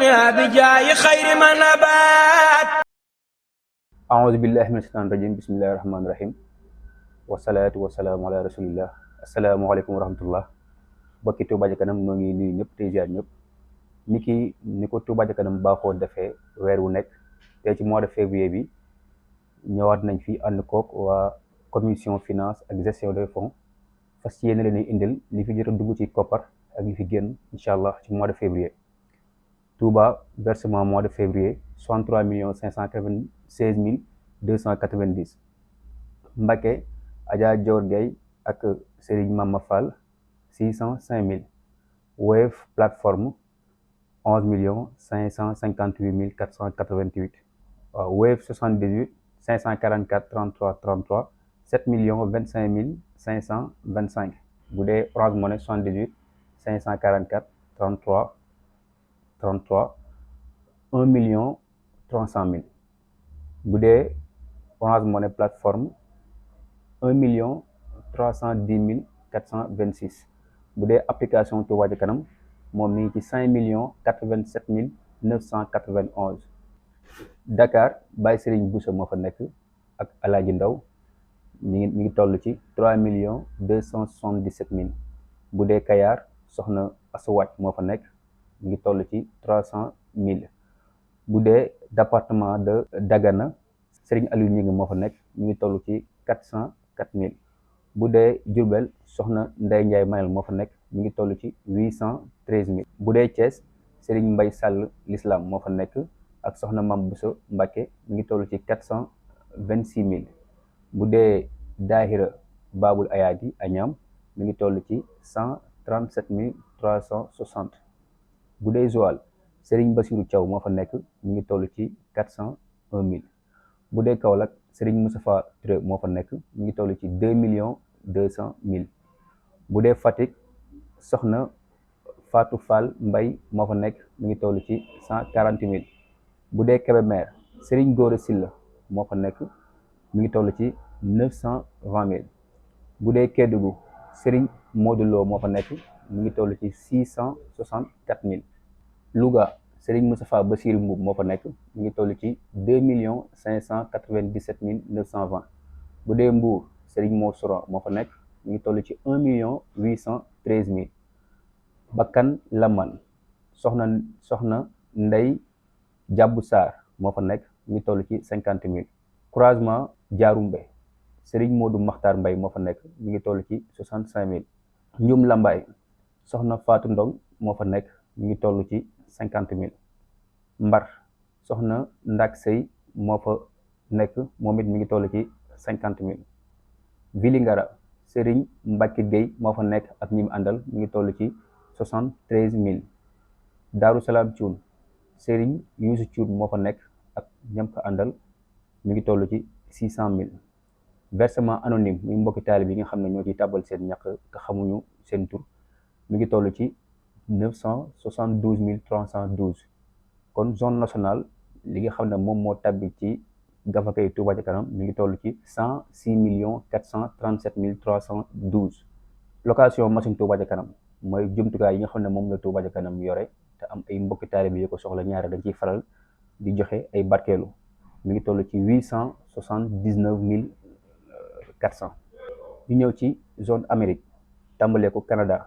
الدنيا بجاي خير ما نبات. أعوذ بالله من الشيطان الرجيم بسم الله الرحمن الرحيم wasalaatu wasalaamu ala rasulillah asalaamaaleykum wa rahmatullah bokki Touba Ca Kanam noo ngi nuyu ñëpp tey ziar ñëpp ni ko Touba Ca Kanam baaxoo defee weer wu nekk te ci mois de février bi ñëwaat nañ fi ànd kook waa commission finance ak gestion des fonds fas yéene leen indil li fi jot a dugg ci koppar ak li fi génn incha allah ci mois de février. Touba versement mois de février 63 596 290. Mbacké Adja Dior Gueye ak Serigne Mama Fall 605 000. Wave plateforme 11 558 488. Wave 78 544 33 33 7 25 525. bu dee Orange Money 78 544 33 33 1 300 000. bu dee Orange Money plateforme 1 310 426. bu dee application Touba Ca Kanam moom mi ngi ci 5 087 991. Dakar Baye Serigne Boussa moo fa nekk ak Alaaji Ndaw mi ngi toll ci 3 277 000. bu dee Kayar soxna Asuwac moo fa nekk mi ngi toll ci 300 000. bu dee département de Dagana Serigne Aliou Ñing moo fa nekk mi ngi toll ci 404 000. bu dee Diourbel soxna Ndeye Ndiaye Manel moo fa nekk mi ngi toll ci 813 000. bu dee Thiès Serigne Mbaye Sall l'Islam moo fa nekk ak soxna Mam Bousso Mbacké mi ngi toll ci 426 000. bu dee Daahira Babul Ayaadi Añam mi ngi toll ci 137 360. bu dee Joal Serigne Bassirou Thiaw moo fa nekk mi ngi toll ci 401 000. bu dee Kaolack Serigne Moustapha Touré moo fa nekk mi ngi toll ci 2 200 000. bu dee Fatick soxna Fatou Fall Mbay moo fa nekk mi ngi toll ci 140 000. bu dee Kébémer Serigne Gora Silla moo fa nekk mi ngi toll ci 920 000. bu dee Kédougou Serigne Modou Lo moo fa nekk mi ngi toll ci 664 000. Louga Serigne Moustapha Bassirou Mboub moo fa nekk mi ngi toll ci 2 597 920. bu dee Mbour Serigne Mor Soura moo fa nekk mi ngi toll ci 1 813 000. Bakkan Laman soxna Ndey Jàbbu Sarr moo fa nekk mi ngi toll ci 50 000. Croisement Diaroumbe Serigne Modou Makhtar Mbay moo fa nekk mi ngi toll ci 65 000. Njum Lambaay soxna Fatou Ndong moo fa nekk mi ngi toll ci 50 000. Mbar soxna Ndak Sey moo fa nekk moom it mi ngi toll ci 50 000. Villingara Serigne Mbacke Gueye moo fa nekk ak ñi mu àndal mi ngi toll ci 73 000. Daaru Salaam Cuun Serigne Youssou Cuun moo fa nekk ak ñam ko àndal mi ngi toll ci 600 000. versement anonyme mi mbokki taalib yi nga xam ne ñoo ciy tàbbal seen ñàkk te xamuñu seen tur mi ngi toll ci 972 312. kon zone nationale li nga xam ne moom moo tàbbi ci gafakay Touba Ca Kanam mi ngi toll ci 106 437 312. location machine Touba Ca Kanam mooy jumtukaay yi nga xam ne moom la Touba Ca Kanam yore te am ay mbokki taalib yi ko soxla ñaare dañ ciy faral di joxe ay barkeelu mi ngi toll ci 879 400. ñu ñëw ci zone Amérique tàmbalee ko Canada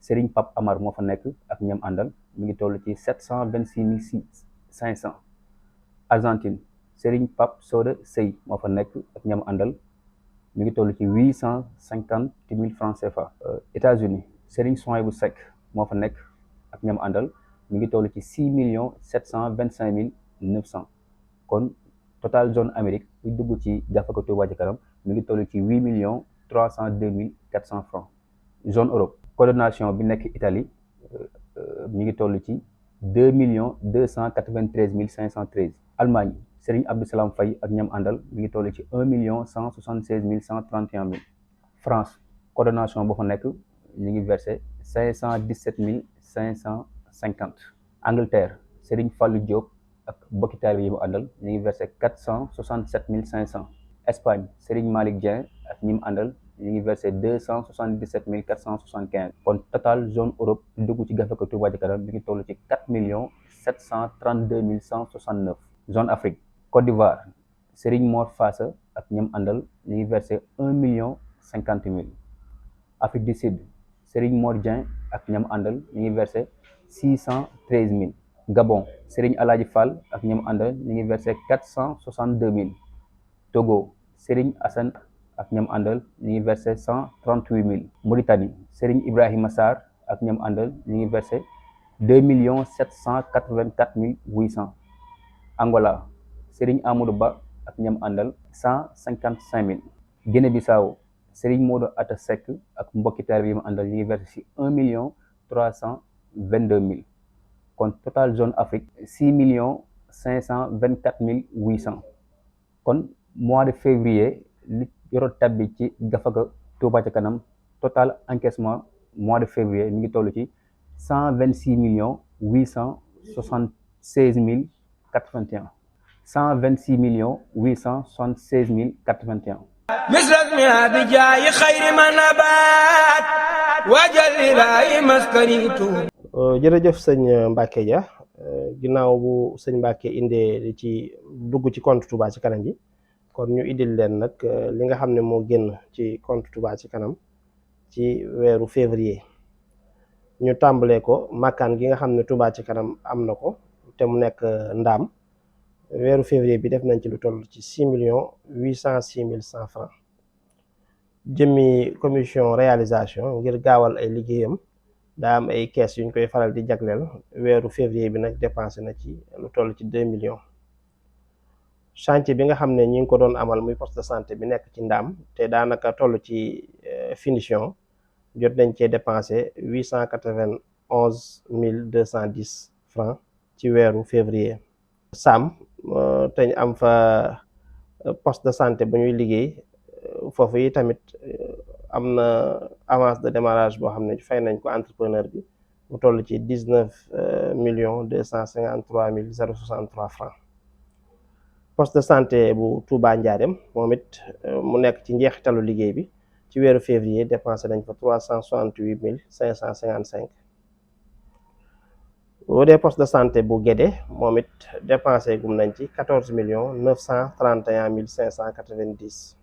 Serigne Pape Amar moo fa nekk ak ñam àndal mi ngi toll ci 726 500. Argentine Serigne Pape Soda Sey moo fa nekk ak ñam àndal mi ngi toll ci 850 000 francs CFA. États-Unis Serigne Souhaïbou Seck moo fa nekk ak ñam àndal mi ngi toll ci 6 725 900. kon total zone Amérique bu dugg ci gafaka Touba Ca Kanam mi ngi toll ci 8 302 400 francs. zone Europe coordination bi nekk Italie mi ngi toll ci 2 293 513. Allemagne Serigne Abdou Salam Faye ak ñam àndal mi ngi toll ci 1 176 131. France coordination boo fa nekk ñu ngi versé 517 550. Angleterre Serigne Fallou Diop ak bokki taalibe yi mu àndal ñu ngi versé 467 500. Espagne Serigne Malick Dieng ak ñi mu àndal ñu ngi versé 277 475. kon total zone Europe dugg ci gafaka Touba Ca Kanam mi ngi toll ci 4 732 169. Zone Afrique, Côte d'Ivoire, Serigne Mor Fassa ak ñam àndal ñu ngi versé 1 050 000. Afrique du Sud, Serigne Mor Dieng ak ñam àndal ñu ngi versé 613 000. Gabon, Serigne Aladji Fall ak ñam àndal ñu ngi versé 462 000. Togo, Serigne Assane ak ñam àndal ñu ngi versé 138 000. Mauritanie, Serigne Ibrahima Sarr ak ñam àndal ñu ngi versé 2 784 800. Angola, Serigne Amadou Ba ak ñam àndal 155 000. Guinée-Bissau, Serigne Modou Atta Seck ak mbokki taalibe yi mu àndal ñu ngi versé ci 1 322 000. kon total zone Afrique 6 524 800. kon mois de février li yoro tabbi ci gafaga Touba ca kanam total encaissement mois de février mi ngi toll ci 126 876 081. 126 876 081. مثلك بجاي خير ما نبات وجل لا مسكنيتو. jërëjëf sëñ Mbacke Dia ginnaaw bu sëñ Mbacke indee ci dugg ci compte Touba ci kanam bi kon ñu indil leen nag li nga xam ne moo génn ci compte Touba ci kanam ci weeru février. ñu tàmbalee ko makkaan gi nga xam ne Touba ci kanam am na ko te mu nekk ndaam weeru février bi def nañ ci lu toll ci 6 806 100 francs. jëmmi commission réalisation ngir gaawal ay liggéeyam daa am ay kees yuñ koy faral di jagleel weeru février bi nag dépensé na ci lu toll ci 2 millions. chantier bi nga xam ne ñi ngi ko doon amal muy poste de santé bi nekk ci ndaam te daanaka toll ci finition jot nañ cee dépensé 891 210 francs ci weeru février. Sam te ñu am fa poste de santé bu ñuy liggéey foofu yi tamit am na avance de démarrage boo xam ne fay nañ ko entrepreneur bi mu toll ci 19 253 063 francs. poste de santé bu Touba Ndiarème moom it mu nekk ci njeexitalu liggéey bi ci weeru février dépensé nañ fa 368 555. boo dee poste de santé bu Guédé moom it dépensé gum nañ ci 14 931 590.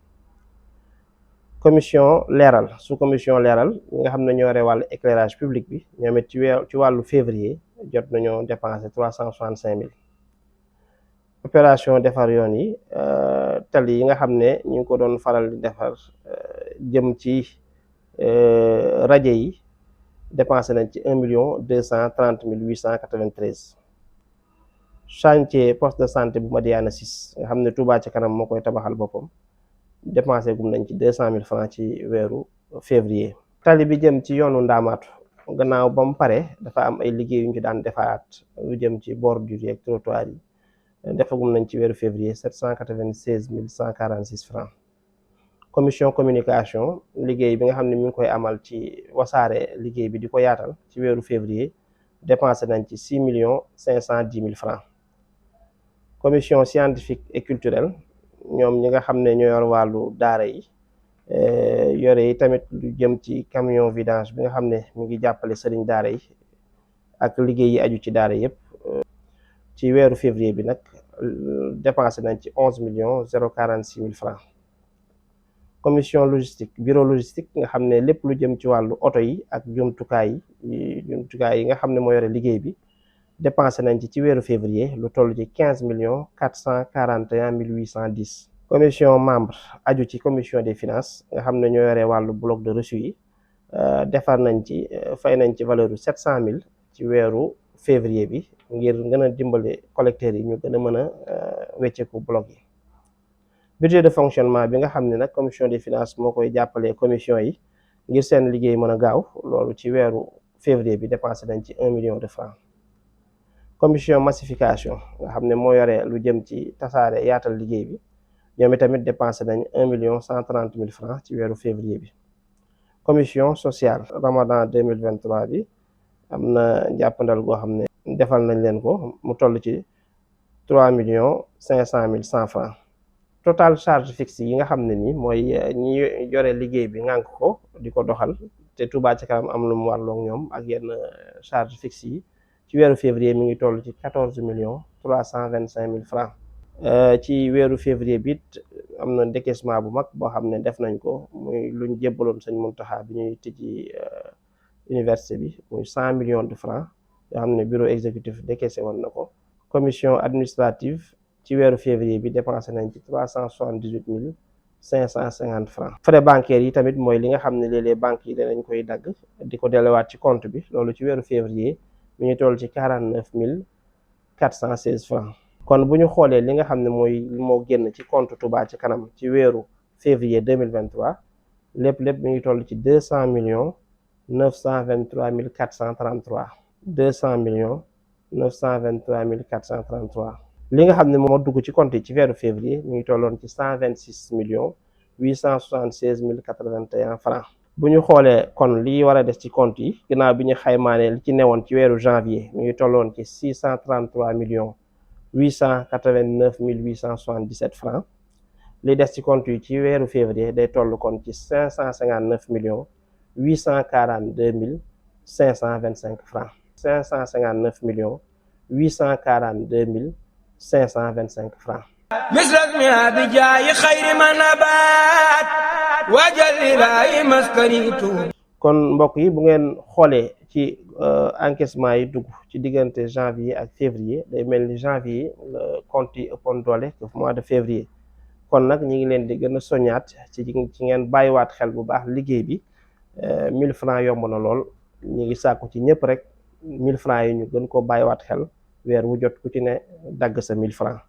commission leeral sous commission leeral ñi nga xam ne ñoo yore wàllu éclairage public bi ñoom it ci wàllu février jot nañoo dépensé 365 000. opération defar yoon yi tali yi nga xam ne ñu ngi ko doon faral di defar jëm ci rajo yi dépensé nañ ci 1 230 893. chantier poste de santé bu Madiana 6 nga xam ne Touba ci kanam moo koy tabaxal boppam dépensé gum nañ ci 200 000 francs ci weeru février. tali bi jëm ci yoonu Ndaamaatu gannaaw ba mu pare dafa am ay liggéey yu ñu ci daan defaat lu jëm ci bordure yi ak trottoir yi defagum nañ ci weeru février 796 146 francs. commission communication liggéey bi nga xam ne mi ngi koy amal ci wasaare liggéey bi di ko yaatal ci weeru février dépensé nañ ci 6 510 000 francs. commission scientifique et culturelle ñoom ñi nga xam ne ñoo yor wàllu daara yi yore yi tamit lu jëm ci camion vidange bi nga xam ne mi ngi jàppale sëriñ daara yi ak liggéey yi aju ci daara yëpp ci weeru février bi nag dépensé nañ ci 11 046 000 francs. commission logistique bureau logistique nga xam ne lépp lu jëm ci wàllu oto yi ak jumtukaay yi nga xam ne moo yore liggéey bi dépensé nañ ci weeru février lu toll ci 15 441 810. commission membre aju ci commission des finances nga xam ne ñoo yore wàllu bloc de reçu yi defar nañ ci fay nañ ci valeur bu 700 000 ci weeru février bi ngir gën a dimbale collecteurs yi ñu gën a mën a wecceeku bloc yi. budget de fonctionnement bi nga xam ne nag commission des finances moo koy jàppale commission yi ngir seen liggéey mën a gaaw loolu ci weeru février bi dépensé nañ ci 1 million de francs. commission massification nga xam ne moo yore lu jëm ci tasaare yaatal liggéey bi ñoom itamit dépensé nañ 1 130 000 francs ci weeru février bi. commission sociale ramadan 2023 bi am na jàppandal goo xam ne defal nañ leen ko mu toll ci 3 500 100 francs. total charge fixe yi nga xam ne ni mooy ñi yore liggéey bi ngànk ko di ko doxal te Touba ci kanam am lu mu warloog ñoom ak yenn charge fixe yi ci weeru février mi ngi toll ci 14 325 000 francs. ci weeru février bi am na décaissement bu mag boo xam ne def nañ ko muy luñ jébbaloon sëñ Muntaxa bi ñuy tijji université bi muy 100 millions de francs yoo xam ne bureau exécutif décaissé woon na ko. commission administrative ci weeru février bi dépensé nañ ci 378 550 francs. frais bancaires yi tamit mooy li nga xam ne léeg-léeg banques yi danañ koy dagg di ko delluwaat ci compte bi, loolu ci weeru février mi ngi toll ci 49 416 francs. kon bu ñu xoolee li nga xam ne mooy moo génn ci compte Touba ci kanam ci weeru février 2023 lépp mi ngi toll ci 200 923 433 200 923 433. li nga xam ne moo dugg ci compte yi ci weeru février mi ngi tolloon ci 126 876 081 francs. bu ñu xoolee kon li war a des ci compte yi ginnaaw bi ñu xaymaane li ci newoon ci weeru janvier mi ngi tolloon ci 633 889 877 francs. li des ci compte yi ci weeru février day toll kon ci 559 842 525 francs. 559 842 525 francs. مثل بجاي خير ما نبات وجل لا مسكنيتو. kon mbokk yi bu ngeen xoolee ci encaissement yi dugg ci diggante janvier ak février day mel ni janvier compte yi ëppoon doole que mois de février. kon nag ñi ngi leen di gën a soññaat ci ngeen bàyyiwaat xel bu baax liggéey bi. 1000 francs yomb na lool, ñi ngi sàkku ci ñëpp rek 1000 francs yi ñu gën koo bàyyiwaat xel weer wu jot ku ci ne dagg sa 1000 francs.